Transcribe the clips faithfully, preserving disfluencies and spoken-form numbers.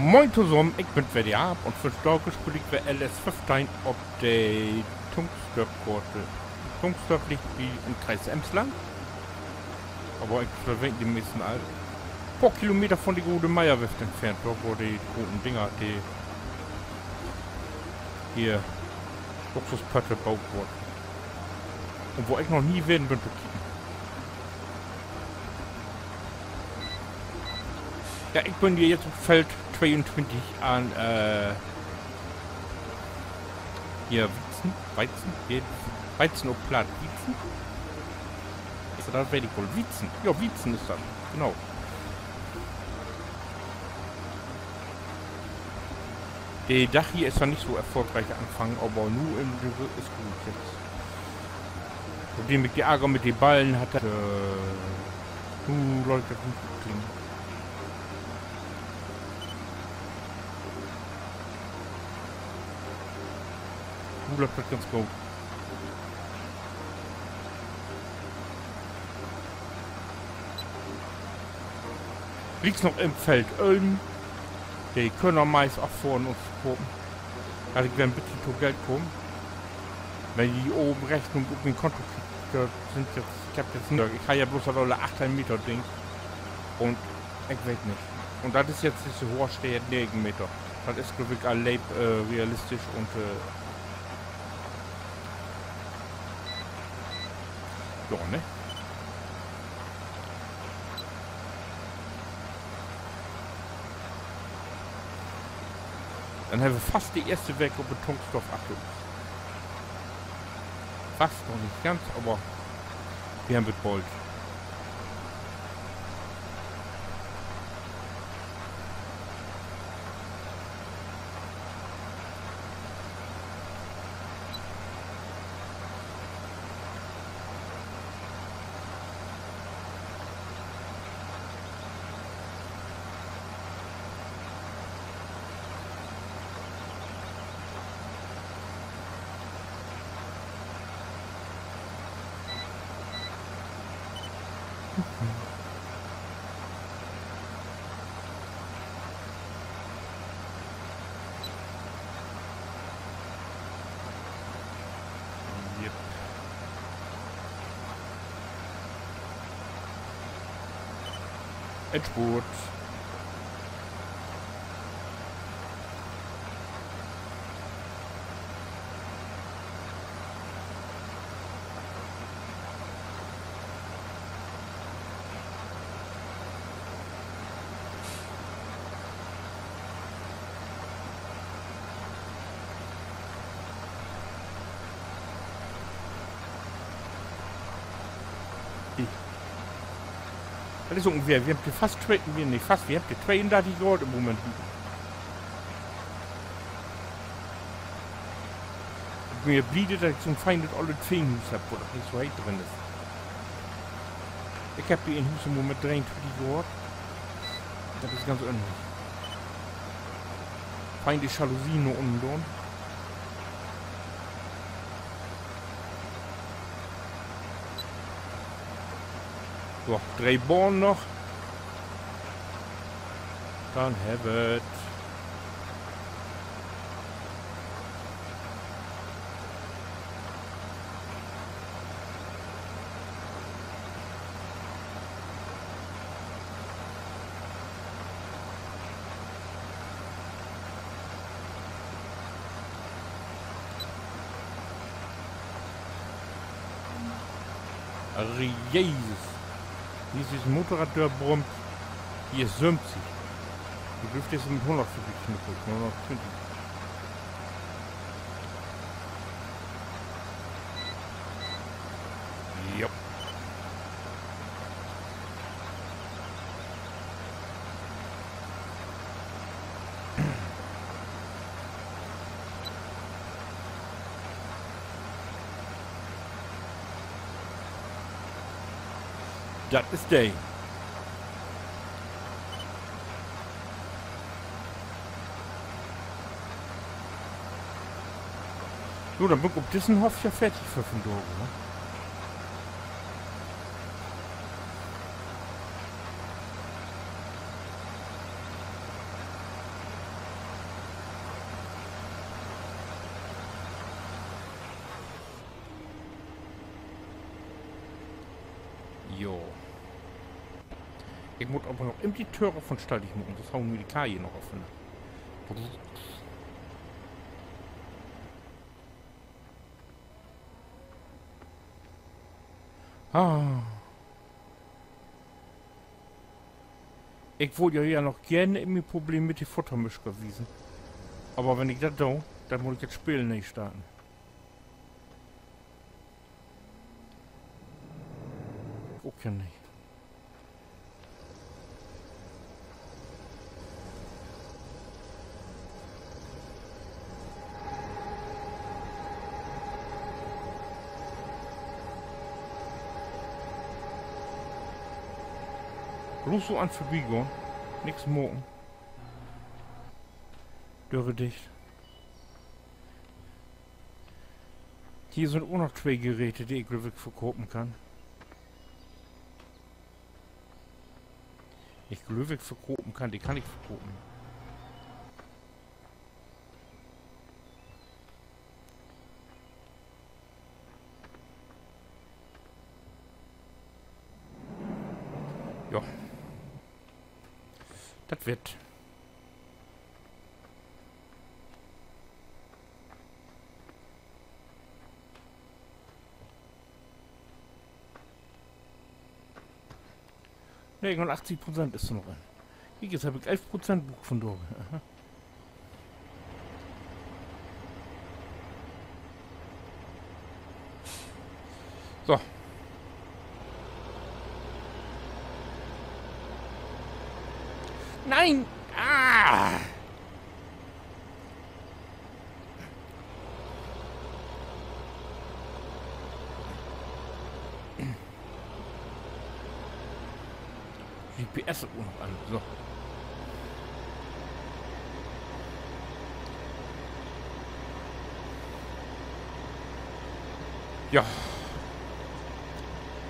Moin tosamen, ik bün weer de Harp un vandaag speel ik weer L S föffteihn op de Tungsdörp-Koort. Tungsdörp liggt bi, in Kreis Emsland. Aver ik, dat weet de meesten al. Poor Kilometer von de grote Meyer-Werft entfernt, dor wo de groten Dinger, de hier Luxuspötte boot warrt. Un wo ik noch nie ween bün to kieken. Ja, ik bün hier jetzt op Feld tweeuntwintig an, äh, hier Wiezen, Weizen, hier Weizen op Platt, Wiezen. Also, dat weet ik woll. Wiezen. Ja, Wiezen is dat. Genau. De Dag hier is ja nich so erfolgreich anfangen, aver nu in de, is goot jetzt. Nodem ik de Arger mit de Ballen harr, äh, nu löppt dat ganz goot. Nu löppt dat ganz goot. Lieks noch in Feld ölven. De Körner meist affohren un verkopen. Dat ik weer en beten to Geld kaam. Wenn ji baven rechts ok op mien Konto kiekt, dor sünd jetzt, ik heff jetzt nich, ik harr ja bloots dat olle achtheihn Meter Ding. Un ik weet nich. Un dat is jetzt disse Hoorsteert negen Meter. Dat is, glööv ik, al leep, äh, realistisch un, äh, ja, ne? Denn hebbt wi fast de eerste Week op de Tungsdörp achter us. Fast noch nich ganz, aver wi hebbt bold. Yep. Endspurt. Dat is ungefähr, wi hebbt hier fast twee, wi, nich fast, wi hebbt hier tweeundartig Graad in'n Moment. Ik bün ja bliede, dat ik so'n feinet ollet Feenhuus hebb, wo dat nich so heet drin is. Ik hebb hier in Huus in'n Moment dreeuntwintig Graad. Dat is ganz örnlich. Fein de Jalousien na ünnen doon. So, dree Bahnen noch. Denn hebbt wi 't. Herr Jesus. Hier is en Motorrad dörbrummt. Hier is söventig. Hier dörft de mit hunnertveertig knuppeln, hunnerttwintig. Jop. Dat is de. So, denn bün ik op dissen Hoff ja fertig för vandaag, ne? Jo. Ik mutt aver noch even de Döre von Stall dicht maken, sünst haut mi de Karre hier noch af, ne? Ah. Ik wull jo hier noch geern mien Problem mit de Futtermischker wiesen. Aver wenn ik dat do, denn mutt ik dat Speel nee starten. Ok, ja, nee. Bloots so an vörbigahn. Nix maken. Döre dicht. Hier sünd ok noch twee Geräte, de ik, glööv ik, verkopen kann. Ik glööv, ik verkopen kann, de kann ik verkopen. Jo. Dat warrt. Negenunachtzig Prozent is dor noch in. Kiek, nu heff ik elf Prozent bruukt vundaag. Aha. So. Nee! Ah! G P S ok noch an, so. Ja.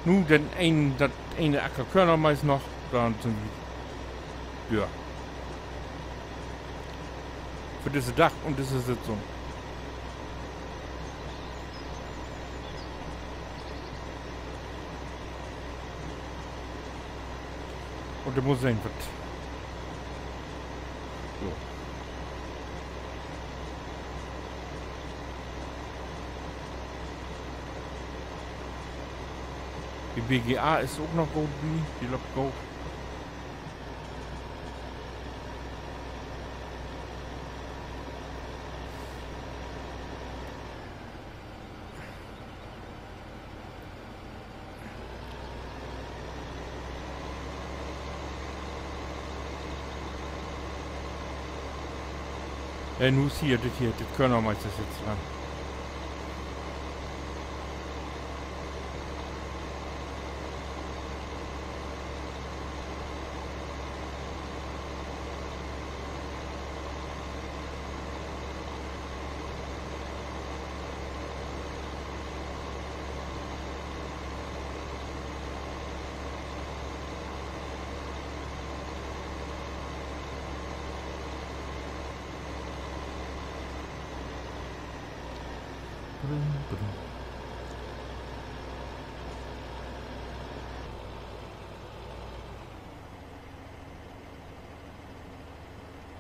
Nu den een, dat ene Acker Körner meist noch, denn sünd wi dör. För disse Dag un disse Sitzung. Un dor mutt sehn, wat. So. De B G A is ok noch goot bi, de löppt goot. Äh, nu is hier, dit hier, dit Körnermeister is jetzt dran.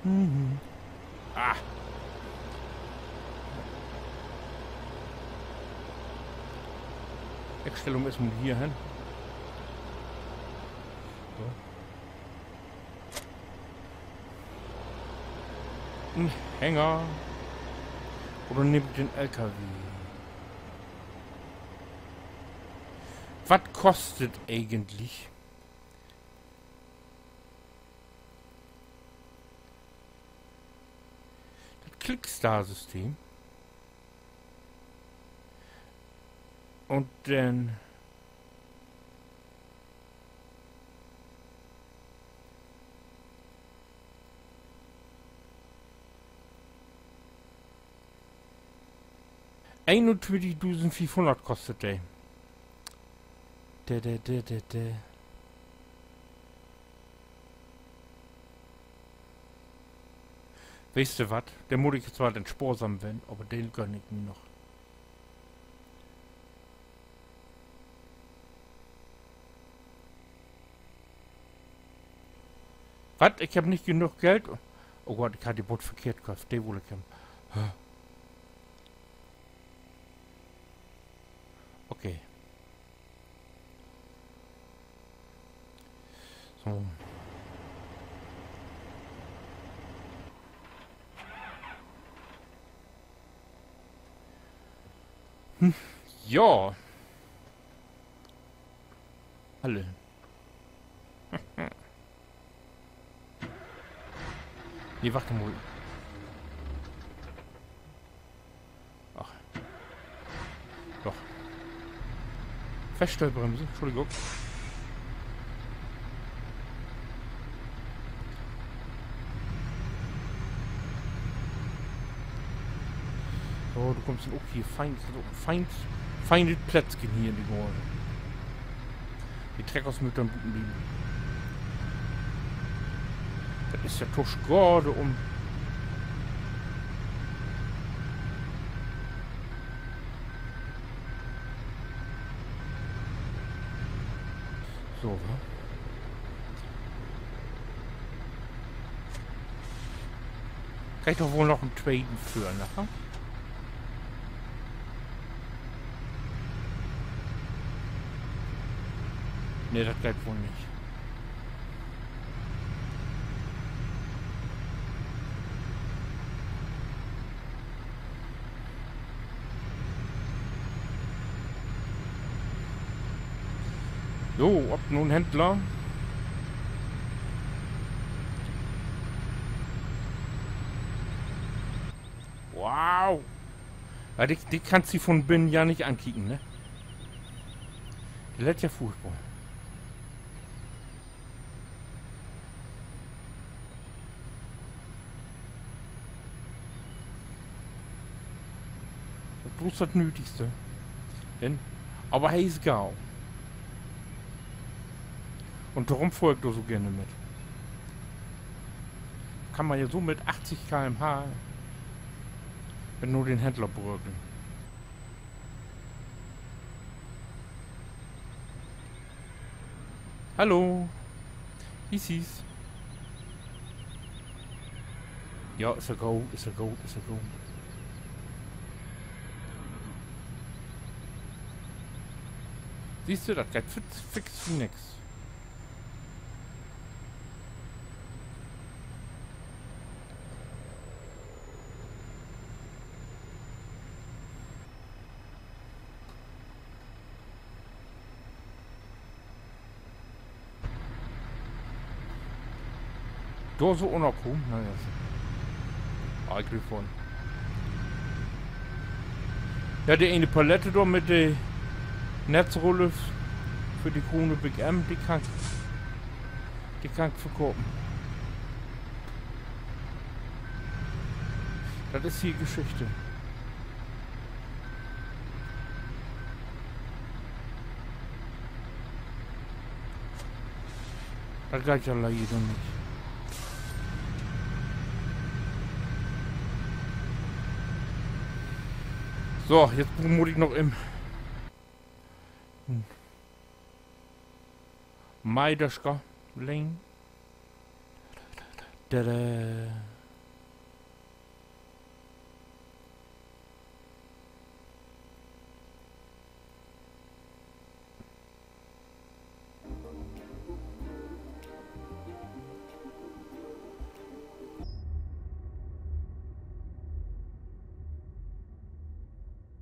Mhm. Ah. Ik stell hum eerst mal hier hen. So. En Hänger. Oder nehm ik den L K W? Wat kost dat egentlich? Dat Clickstar-System. Un denn eenuntwintigdusend fiefhunnert kost de. De, de, de, de, de. Weetst du wat? Denn mutt ik zwar denn sporsam ween, aver den gönn ik mi noch. Wat? Ik hebb nich genoog Geld? Oh Gott, ik harr de Boot verkehrt köfft. De wull ik hebben. Okay. So. Hm. Ja. Alle. Nee, wacht mal. Ach. Doch. Feststellbremse, Entschuldigung. So, du kummst denn ok hier fein, fein, fein Plätzken hier in de Gorde. De Treckers mööt denn buten blieven. Dat is ja to schade um. So, wa? Kann ik doch woll noch en tweten föhren, ne? Nee, dat geiht woll nich. So, op na'n Händler. Wow. Ja, de, de kannst di von binnen ja nich ankieken, ne? De lett ja furchtbor. Dat is blots dat Nödigste. Denn, aver he is gau. Un dorüm fohr ik dor so geern mit. Kann man ja so mit achtzig K M H bet na den Händler brökeln. Hallo. Is, is. Ja, is ja goot, is ja goot, is ja goot. Sühst du, dat geiht fix, fix wie nix. Dor so ünnerkamen? Na ja. Ah, ik glööv woll. Ja, de ene Palette dor mit de Netzrulle för de Krone Big M, de kann, de kann ik verkopen. Dat is hier Geschichte. Dat geiht ja leider nich. So, jetzt mutt ik noch in Meidersker lengen. Tada.